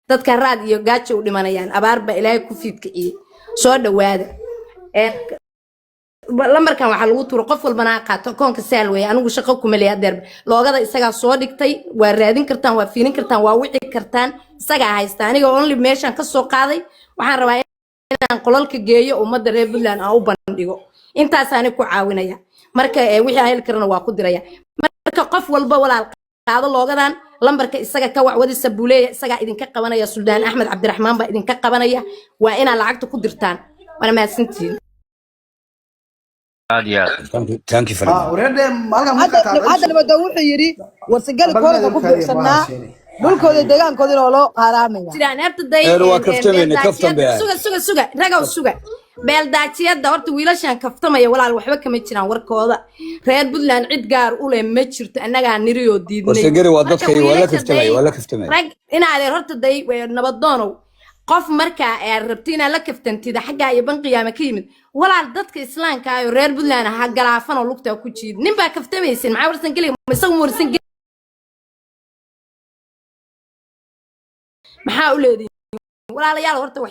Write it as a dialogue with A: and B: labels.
A: Dadka raad iyo gaajo u dhimanayaan, abaar baa Ilaahay ku fiidkiciyey. Soo dhawaada. Lambarkan waxaa lagu tuuro, qof walbana ha qaato koonka saal weeye. Anigu shaqo kuma leeya adeer. Loogada isagaa soo dhigtay, waa raadin kartaan, waa fiirin kartaan, waa wici kartaan, isagaa haysta. Aniga only meeshaan ka soo qaaday. Waxaan rabaa inaan qolalka geeyo, ummadda reer Puntland aan u bandhigo. Intaasaani ku caawinaya. Marka wixii aan heli karana waa ku diraya. Marka qof walba, walaal, qaado loogadan, lambarka isaga ka wacwadisa buuleeya, isagaa idinka qabanaya. Suldaan Axmed Cabdiraxmaan baa idinka qabanaya. Waa inaad lacagta ku dirtaan. Waana mahadsantihiin.
B: Aad iyo aad.
C: Thank you, thank you very much.
D: Wareerde halkan ku
E: Hadda hadda nabadda wuxuu yidhi Warsagali koolka ku buuxsanaa, dhulkooda, deegaankoodina waa loo qaaraamaya.
A: Jiraan horta day.
C: Waa kaftamayna, kaftan bay ahayd.
A: Suga, suga, suga, ragaw, suga. Beeldaajiyada horta wiilashan kaftamaya, walaal, waxba kama jiraan warkooda. Reer Puntland cid gaar u leh ma jirto, annagaa niriyoo diidnay.
C: Warsagari waa
A: Marka
C: dadkay, waa la
A: wiilasha
C: kaftamay,
A: day
C: waa la kaftamay.
A: Rag inaadeer horta day nabadoonow, qof markaa aad rabti inaad la kaftantida xaggaa iyo banqiyaama ka yimid, walaal, dadka islaamka ah oo reer Puntland ha galaafan oo lugtaa ku jiid. Nin baa kaftamaysin, maxaa Warsan geliga isagu ma Warsan geli? Maxaa u leedihin, walaalayaal? Horta wax